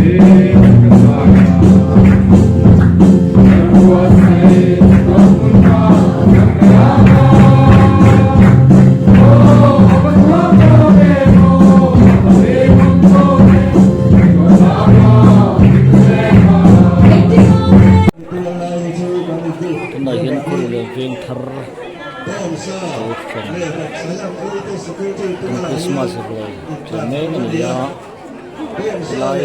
Tunah hian kawrleh veng thar kohhran Christmas ruai tih mek a ni a helai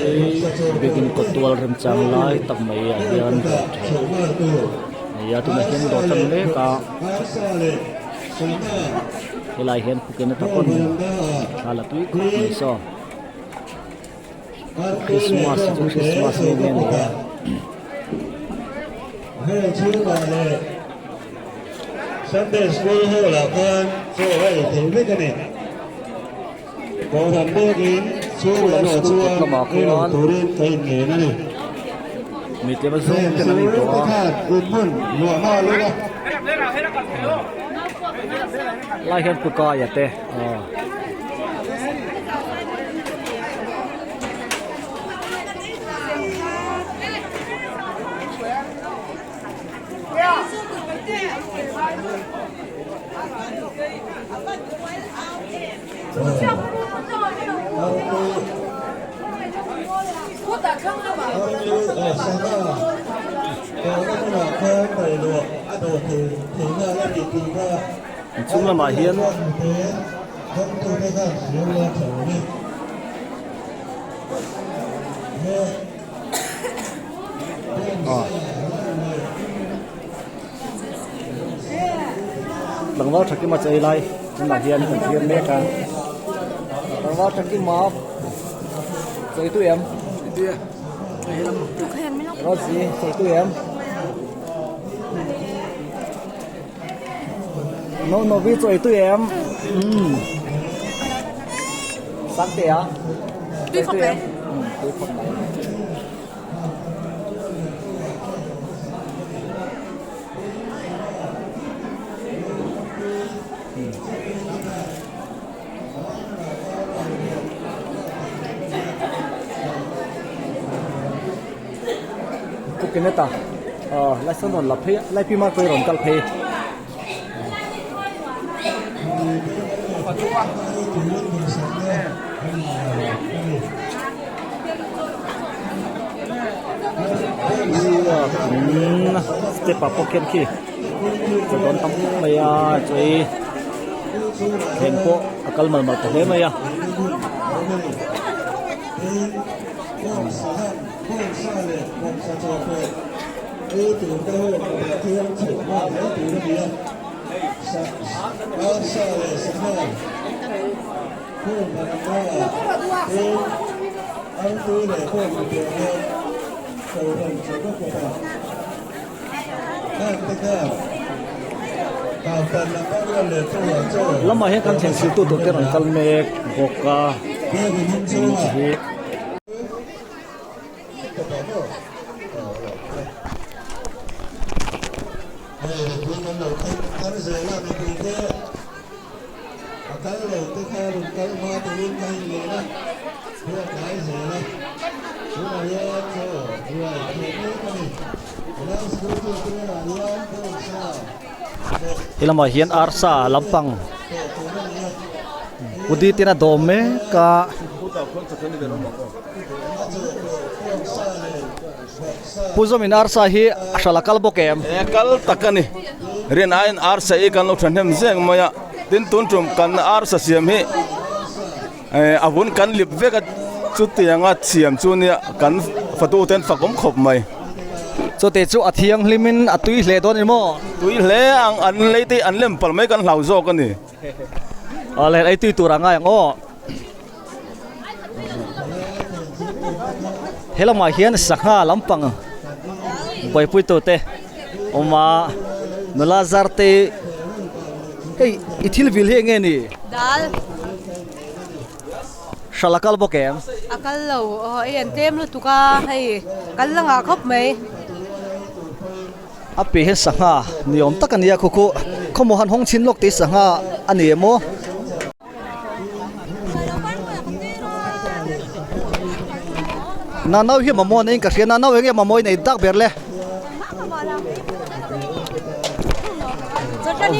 biakin kawt tual remchang lai tak mai ah hian ruai ṭheh a ni a tunah hian dawr tan mek a helai hian phuken a ta pawn thla la tui khawp mai saw. Christmas chu Christmas nge nge ni e. Heng chhungah leh Sunday School Hall ah khan chaw a ei thei vek a ni. Kohhran biakin chhung Lam erawh school kawt chuan lamah ei lo khuan turin ka inngen a ni. Mi tlem a zawng Heng ten an chu intuah te a. khan inhmun luah nghal ula. Lai hian pu Kaia te aw. Inchhung lamah hian Tlangval Thakima chei lai tunah hian kan thlir mek a Tlangval Thakima chei tu em Rosie chei tu em. No no vi chu ei tui em umm sang te a tui khawp mai umm tui khawp mai Pukineta aw lai sawn rawn la phei a lai pi mar pawh hi rawn kal phei step ah pawh khian khi chaw dawn tam khawp mai a chaw ei thleng pawh a kal mal mal ta hle mai a. Lamah hian kan thleng siltu tur te rawn kal mek bawk a hi. He lamah hian arsa lampang kudi ten a dawm mek a. Pu Zawmin arsa hi a hralh a kal bawk em? E kal tak a ni. Rian aiin arsa hi kan lo thahnem zeng mai a. Tin tun tum kan arsa siam hi a vun kan lip vek a chutianga siam chu nia kan fatu ten fak awm khawp mai. Chute chu a thianghlimin a tui hle dawn ni maw? Tui hle ang an lei te an lem palh mai kan hlau zawk a ni. Awle ei tui tur a ngai ang aw. He lamah hian sangha lampang buaipui tute awm a nula zar te hei i thil vil hi eng nge ni? Dal. Hral a kal bawk em? A kal lo aw hei an tlem lutuk a hei kal la ngah khawp mai. A piah hian sangha ni awm tak a ni a khu khu khawmaw han hawng chhin lawk tih sangha a ni em aw? Nanau hi mamawh neiin ka hria nanau eng nge mamawh i nei tak ber le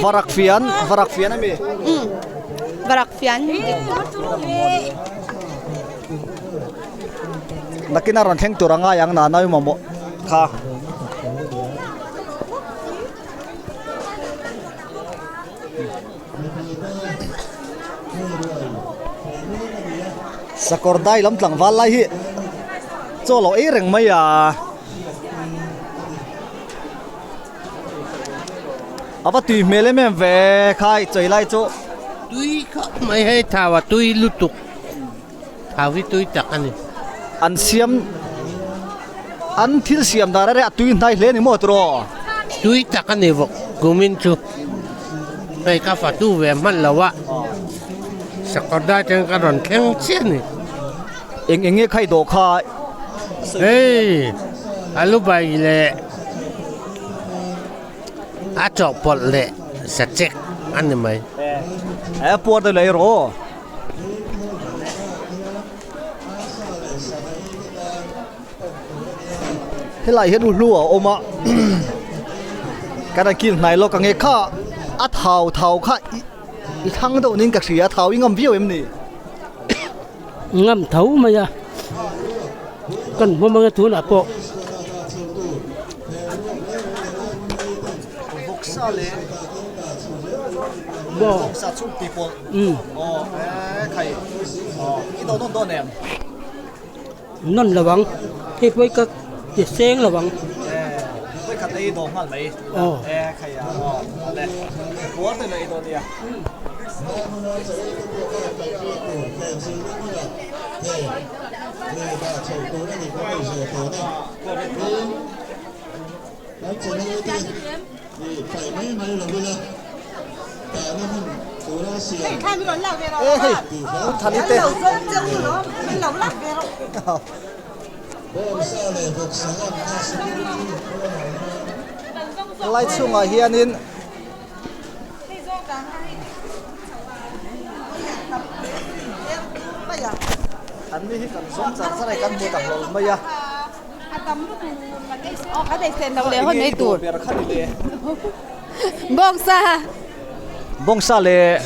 varak fian varak fian a mi varak fian nakin a rawn thleng tur a ngai ang nanau i mamawh kha. Sakawr dai lam tlangval lai hi chaw lo ei reng mai a. A va tui hmel em em ve khai chawi lai chu. Tui khawp mai hei thau a tui lutuk thau hi tui tak a ni. An siam an thil siam dan reng a tui hnai hle a ni maw tiraw? Tui tak a ni vawk kumin chu hei ka fatu ve hman lo a sakawr dai atangin ka rawn thleng chiah a ni. Eng eng nge khai dawh kha? Hei alu bai leh a chawhpawlh leh sachek a ni mai. E puar deuh leh rawh aw. Helai hian u hlu a awm a kan han kil hnai lawk ang e kha a thau thau kha i thlang deuh niin ka hria thau i ngam viau em ni? Ngam tho mai a kan hmu mang e tunah pawh. Vawksa leh vawksa chhung tih pawlh aw e khai aw i dawn nawn dawn em? Nawn lo ang hei pawh hi ka ti seng lo ang. E vawi khat ei dawn nghal mai e khai a aw le puar te la ei dawn nia. E hei Thani te. Helai chhungah hianin An ni hi kan zawng char char a kan hmu ta hlawl mai a. Bawngsa. Bawngsa leh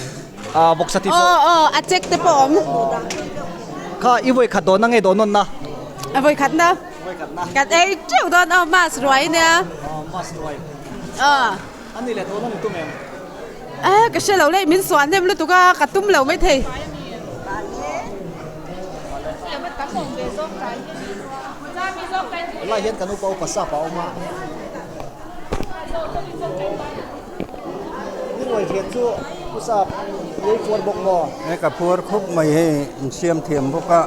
ah bawksa tih pawh. Aw aw a check te pawh awm. Kha i vawi khat dawn na nge dawn nawn na? A vawi khat na. Vawi khat na. Kan ei teuh dawn aw mask ruai nia. Aw mask ruai. Aw. A ni leh dawn a ni tum em? A ka hre lo le min suan hnem lutuk a ka tum lo maithei. Helai hian kan upa upa sap a awm a. Ni ruai hriat chu u sap i ei puar bawk maw? He ka puar khup mai hei in siam thiam bawk a.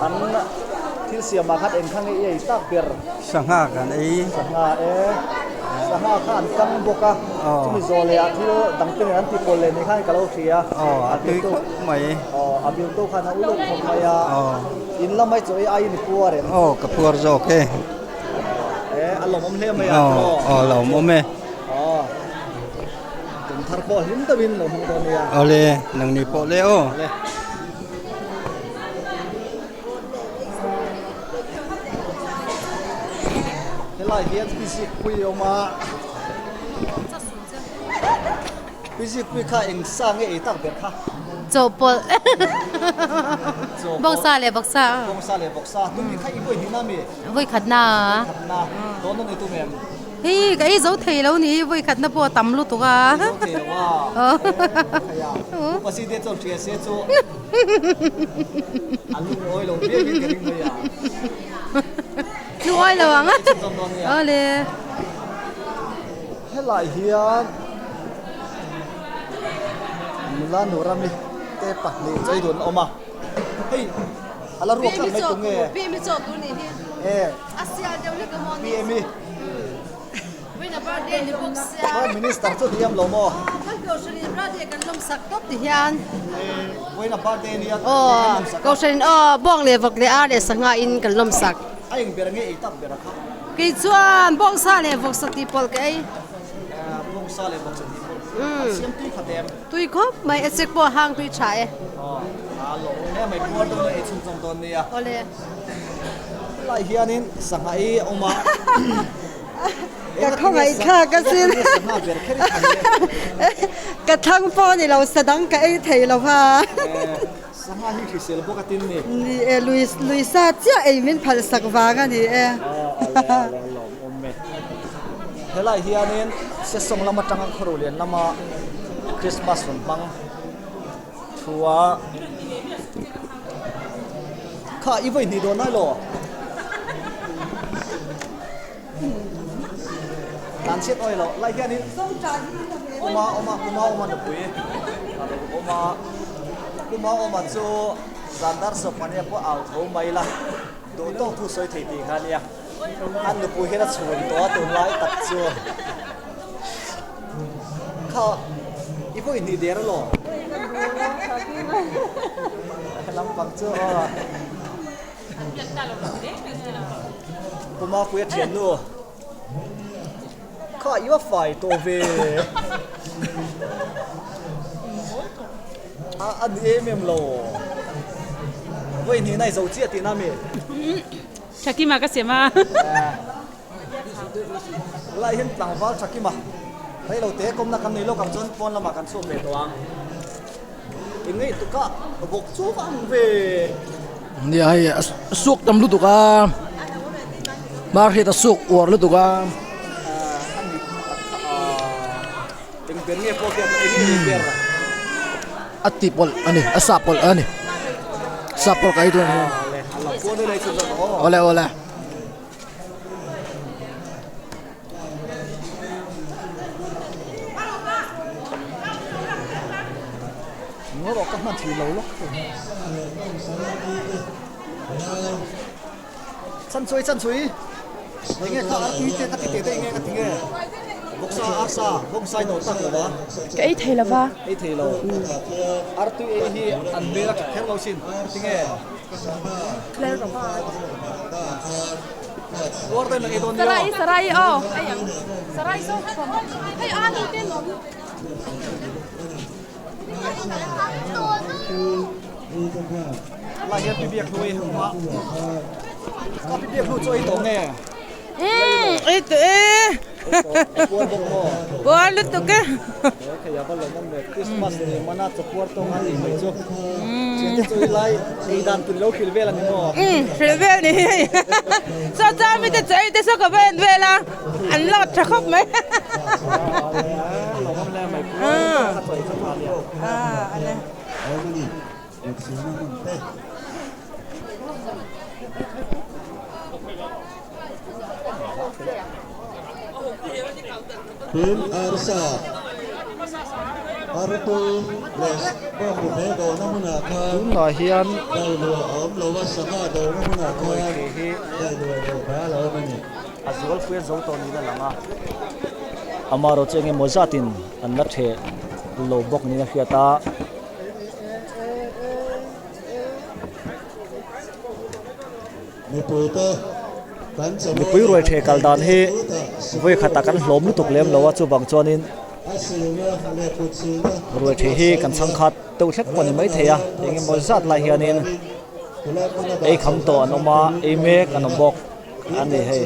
An thil siamah khan eng kha nge i ei tak ber? Sangha kan ei. Sangha e. Sangha kha an kang bawk a. Chumi zawh leh ah thil dang te nen an ti pawl leh ni khan ka lo hria. Aw a tui khawp mai. Aw a bil to khan a uluk khawp mai a. In la mai chaw ei aiin i puar em? Aw ka puar zawk e. E a lawmawm hle mai a. Aw aw lawmawm e. Aw kum thar pawh hlim deuhin lo hmang dawn nia. Awle nangni pawh le aw. Awle. Helai hian physic pui a awm a, physic pui kha eng sa nge ei tak ber kha? Chawhpawlh Bawngsa leh bawksa. Bawngsa leh bawksa. Tumi kha i vawi hnihna mi? Vawi khatna. Vawi khatna. Dawn nawn ei tum em? Hei ka ei zo thei lo ni, vawi khatna pawh a tam lutuk a. Ei zo thei lo a. Khai a. Upa si te chuan hria se chu a lungawi lo viau in ka ring mai a. Lungawi lo ang a. Awle. Helai hian nula nurami te pahnih chei dun a awm a. Hei a la ruak tlat mai tu nge? Pi mi chaw tur nih hi. E. A sial deuh hlek a maw ni? Pi emi. Vawiin a birthday ni bawk sia. Prime Minister chu ti em lo maw? Kan Kohhranin birthday kan lawm sak tawp ti hian. Vawiin a birthday nia kan lawm sak a. Kohhranin aw bawng leh vawk leh ar leh sangha in kan lawm sak. A eng ber nge ei tak ber a kha? Kei chuan bawngsa leh vawksa tih pawlh ka ei. Bawngsa leh vawksa tih pawlh. An siam tui khat em? Tui khawp mai, a chek pawh a hang tui tha e. Aw. A lawm em mai puar dawn a ei chhun zawng dawn nia. Awle. Helai hianin sangha hi a awm a. Ka khawngaih thlak asin. Sangha ber kher hi thang e. Ka thlang pawh a ni lo, sa dang ka ei thei lo va. Sangha hi hrisel bawk a tin ni. Ni e, lui lui sa chiah ei min phal sak vang a ni e. Awle awle lawmawm e. Helai hianin Sesawng lam atanga Khawruhlian lama Christmas rawn hmang thu a. Kha i vawi hnih dawn lai law? Tan chhiat awi loh lai hianin Puma awma Puma awma nupui a lo awm a, Puma awma chu zan dar sawpania pawh au tho mai la, duh tawk thu sawi thei tih kha a nia, a nupui hian a chhun tawh a tunlai tak chu kha i vawi hnih der alaw? Lampang chu aw. Puma puia thiannu kha i va fai tawh ve a a ni em em lo vawi hnih nai zo chiah tihna mi Thakima ka sem a lai hian tlangval Thakima rei lo te kawmna kan nei lawk ang chuan pawn lamah kan chhuak ve tawh ang. Engei tuka vawk chu va ang ve. Nia hei a suk tam lutuk a, hmar hriat a suk uar lutuk a. Eng ber nge pawh khian eng nge ber a? A ti pawlh a ni, a sa pawlh a ni. Sa pawlh ka ei dawn hian. Awle awle. Ngaw ka hman thei lo lawk chan chui chan chui enge kha artui te ka ti te te enge ka ti nge bawksa arsa bawksa ino tak lo va ka ei thei lova ei thei lo artui ei hi an hmel a that kher lo sin ti nge Sarai sarai aw ei ang sarai saw hei alu te an awm. Lai hian pi biak hnu ei hmu a ka pi biak hnu chu ei tawh nge? Umm ei tawh e. Puar bawk maw? Puar lutuk e. Hei a va lawm awm ve Christmas ni mana chapuar tawng a ni mai chu. Thiante chu i lai ei dan tur ilo hrilh vel a ni maw? Umm hrilh vel ni hei. Saw chang mite chu ei te saw ka va en vel a an lawt tha khawp mai. Lawm awm hle mai puar tawng a chawi chu tha nia. Tin, arsa, artui leh bawnghnute dawhna hmunah khan Tunah hian dailuah a awm lo a, sangha dawhna hmunah khan dailuah dawhka a lo awm a ni. A zualpui a zo tawh niin a lang a, amaherawhchu eng emaw zatin an la theh lo bawk niin a hriat a. Mipui ruai theh kal dan hi vawi khatah kan hlawm lutuk lem lo a, chuvang chuanin ruai theh hi kan chhang khat deuh hlek pawh a ni maithei a, eng emaw zat lai hianin ei kham tawh an awm a, ei mek an awm bawk a ni hei.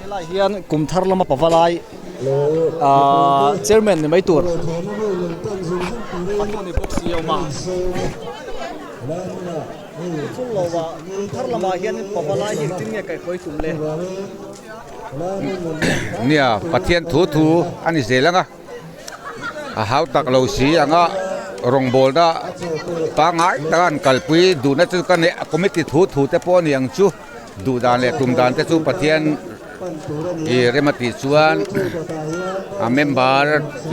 Helai hian kum thar lama pavalai ahh chairman ni mai tur patu ni bawk si a awm a chul lo ah kum thar lamah hian pavalai hi engtin nge kaihhruai tum le. Nia Pathian thu thu a ni zel ang a a hau tak lo si ang a rawngbawlna pangngai taka an kalpui duhna chu ka neih a committee thu thu te pawh a ni ang chu. Duh dan leh tum dan te chu Pathian ih rem a tih chuan a member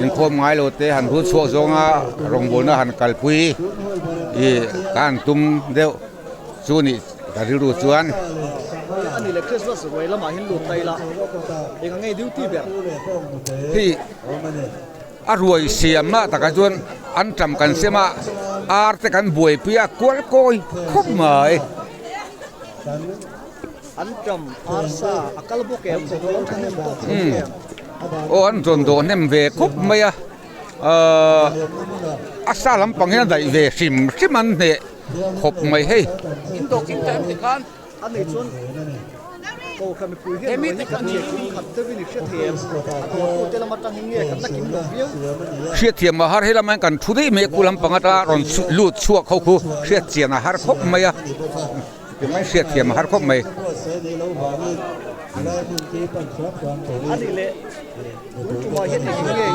inkhawm ngai lo te han rul chhuak zawnga rawngbawlna han kalpui ih ka han tum deuh chu nih Ka rilru chuan. Ani leh Christmas ruai lamah hian lut ta ila eng ang nge duty ber? Hei a ruai siamna takah chuan an tam kan siam a, ar te kan buaipui a kual kawi khawp mai. An tam arsa a kal bawk em? An thahnem tawk thei em? Aw an rawn dawh hnem ve khawp mai a, a sa lampang hian a daih ve hrim hrim an hneh. khawp mai hei. In dawh kim ta em ti khan a nei chuan kohhran mipui hian ruai hi kan hriat kim khat deuhin i hriatthiam a dawrtute lam atangin nge kan la kim lo viau. Hriatthiam a har he lamah hian kan thu daih mai a khu lampang ata rawn lut chhuak ho khu hriatchian a har khawp mai a. Tumai hriatthiam a har khawp mai. A nih leh tun tumah hian eng nge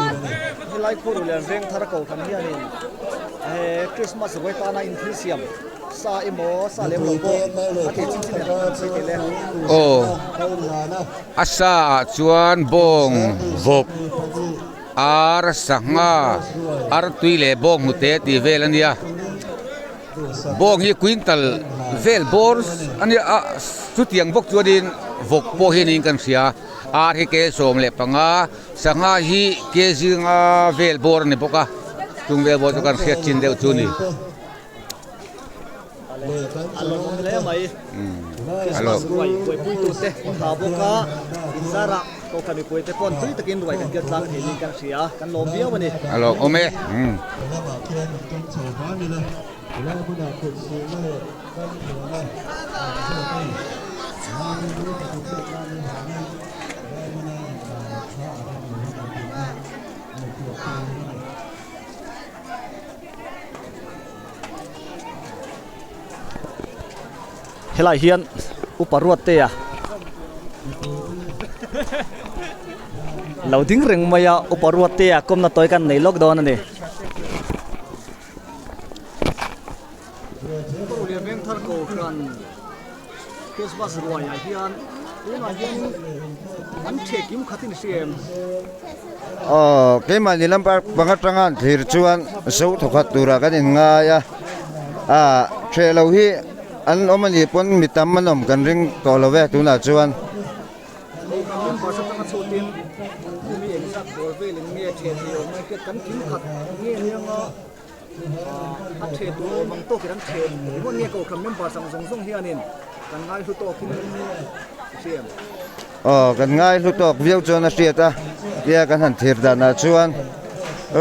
helai khuarulian veng thar kohhran hianin he Christmas ruai tana inthil siam sa emaw sa lem lo pawh a thei chin chin ang sawi thei le. Aw a sa ah chuan bawng vawk ar sangha artui leh bawng hnute tih vel a nia. Bawng hi quintal vel bawr a nia a chutiang bawk chuanin vawk pawh hi niin kan hria ar hi ke 15 sangha hi ke zinga vel bawr a ni bawk a chung vel bawr chu kan hriat chin deuh chu a ni. A lawmawm hle mai Christmas ruai buaipuitute tha bawk a inzarah Kohhran mipuite pawn tui takin ruai kan kil tlang thei niin kan hria, kan lawm viau a ni. A lawmawm e. Helai hian upa Ruattea lo ding reng mai a, upa Ruattea kawmna tawi kan nei lawk dawn a ni. Christmas ruaiah hian tunah hianin an ṭheh kim khatin i hria em? Aw, keimahni lam panga atanga an thlir chuan zo thawkhat turah kan inngai a, ah ṭheh lo hi an awm a nih pawn mi tam an awm kan ring tawh lo e tunah chuan. Member atanga chhutin mi engzat bawr velin nge ṭheh thei awm mai hriat kan kim khat nge anianga. A ṭhe tur awm ang tawkin an ṭhe ringawt nge Kohhran members ang zawng zawng hianin kan ngaihlu tawkin i hria em? Aw, kan ngaihlu tawk viau chuan a hriat a, tia kan han thlir danah chuan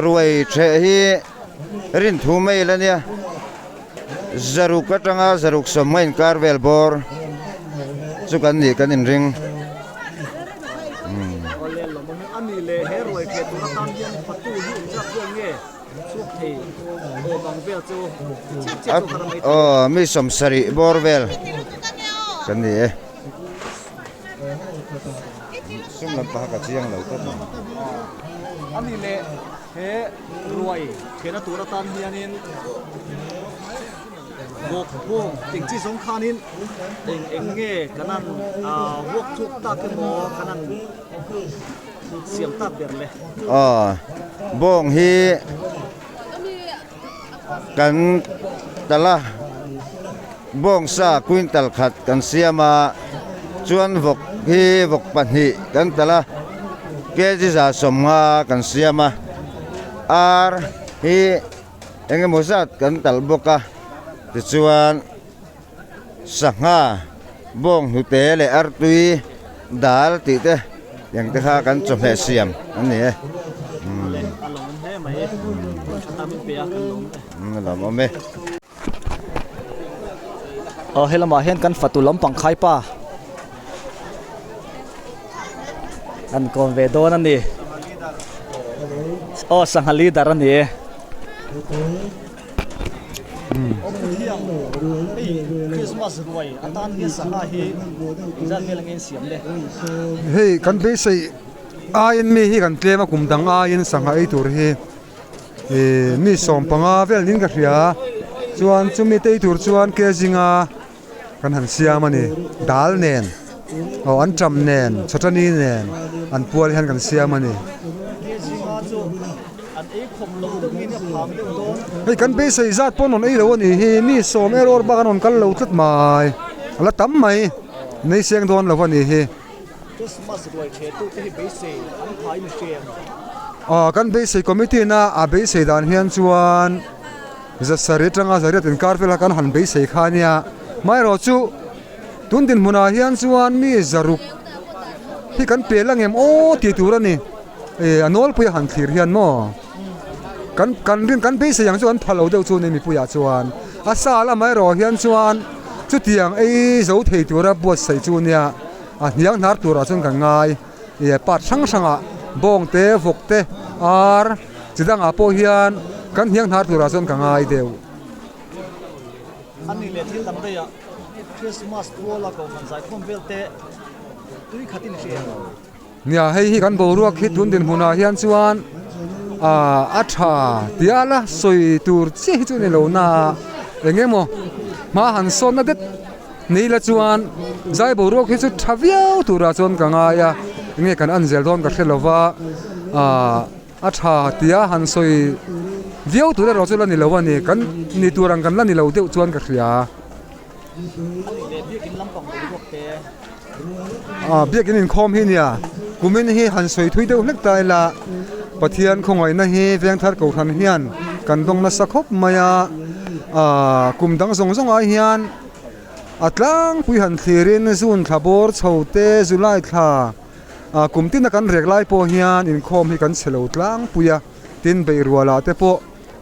ruai ṭheh hi rinthu mai la nia, zaruk atanga zaruk sawmnga inkar vel bawr chu kan nih kan inring. Awle lawmawm hi a ni leh he ruai ṭheh tur atan hian fatu hi inzat vel nge? Aw mi 70 bawr vel kan ni e. Sum lampang kha ka chiang lo tawp mai. Ani leh he ruai thehna tur atan hianin vawk bawng eng chi zawng khanin eng eng nge kan han vuak thuk tak emaw kan han siam tak ber le. Aw, bawng hi kan tal a, bawng sa quintal khat kan siam a, chuan vawk hi vawk pahnih kan tal a, kg 150 kan siam a, ar hi eng emaw zat kan tal bawk a, tichuan. Sangha, bawng hnute leh artui dal tih te eng te kha kan chawhmeh siam an ni e. A lawmawm e. Aw he lamah hian kan fatu lampang khaipa an kawm ve dawn a ni. Aw sangha leader a ni e. Hei kan beisei aiin mi hi kan tlem a kum dang aiin sangha ei tur hi ih mi 15 vel niin ka hria chuan chumi te ei tur chuan ke zinga kan han siam a ni dal nen aw an ṭam nen chawṭani nen an pual hian kan siam a ni. Hei kan beisei zat pawh an rawn ei lo a nih hi mi sawm er awr bak an rawn kal lo tlat mai. A la tam mai. Nei seng dawn lo a nih hi. Christmas ruai ṭhe tu te hi beisei an phai ni hrem. Aw kan beisei committee na a beisei dan hian chuan zasarih atanga zariat inkar vel kha kan han beisei kha a nia. Amaherawh chu tun dinhmunah hian chuan mi zaruk hi kan pel ang em aw tih tur a ni. Ih a nawlpui a han thlir hian maw kan kan rin kan beisei ang chu an pha lo deuh chu ni mipuiah chuan a sa amaherawh hian chuan chutiang ei zo thei tura buatsaih chu nia. A hniang hnar turah chuan kan ngai ih part hrang hrangah bawng te vawk te ar chi dangah pawh hian kan hniang hnar turah chuan ka ngai deuh. A ni leh thil dang daih ah Christmas puala kohhran zaikhawm vel te tui khat in hria. Nia hei hi kan boruak hi tun dinhmunah hian chuan ah a tha tia la sawi tur chiah hi chu a ni lo na eng emaw hma han sawn na det. Ni la chuan zai boruak hi chu tha viau turah chuan ka ngai a, enge kan en zel dawn ka hre lo va, aah a tha tia han sawi viau tur erawh chu la ni lo a ni, kan ni tur ang kan la ni lo deuh chuan ka hria. Aah biakin inkhawm hi nia, kumin hi han sawi thui deuh hlek ta ila, Pathian khawngaihna hi Vengthar Kohhran hian kan dawng nasa khawp mai a, aah kum dang zawng zawng ai hian A tlangpui han thlirin June thla bawr chho te July thla ah kum tina kan rek lai pawh hian inkhawm hi kan chhe lo tlangpui a, tin beihrualah te pawh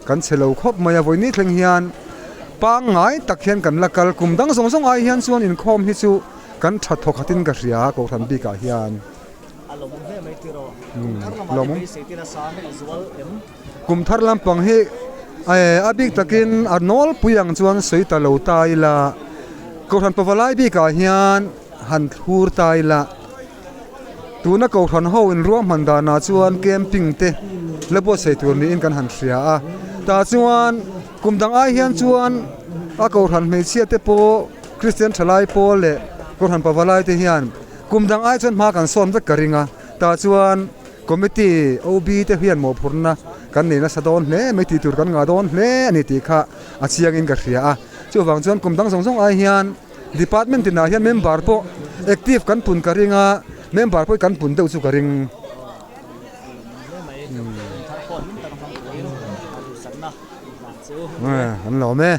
kan chhe lo khawp mai a, vawiin thleng hian pangngai tak hian kan la kal, kum dang zawng zawng ai hian chuan inkhawm hi chu kan tha thawk khatin ka hria Kohhran bikah hian. Kum thar lampang hi a bik takin a nawlpui ang chuan sawi ta lo ta ila, Kohhran pavalai bikah hian han thlur ta ila, tuna Kohhran ho inruahman danah chuan camping te la buatsaih tur niin kan han hria a, tah chuan kum dang ai hian chuan a Kohhran hmeichhia te pawh Kristian thalai pawl leh Kohhran pavalai te hian kum dang ai chuan hma kan sawn vek ka ring a, tah chuan. Committee OB te hian mawhphurhna kan nei nasa dawn hle mai tih tur kan ngah dawn hle a ni tih kha a chiangin ka hria a. Chuvang chuan kum dang zawng zawng ai hian department tinah hian member pawh active kan pun ka ring a, member pawh kan pun deuh chu ka ring. An lawm e.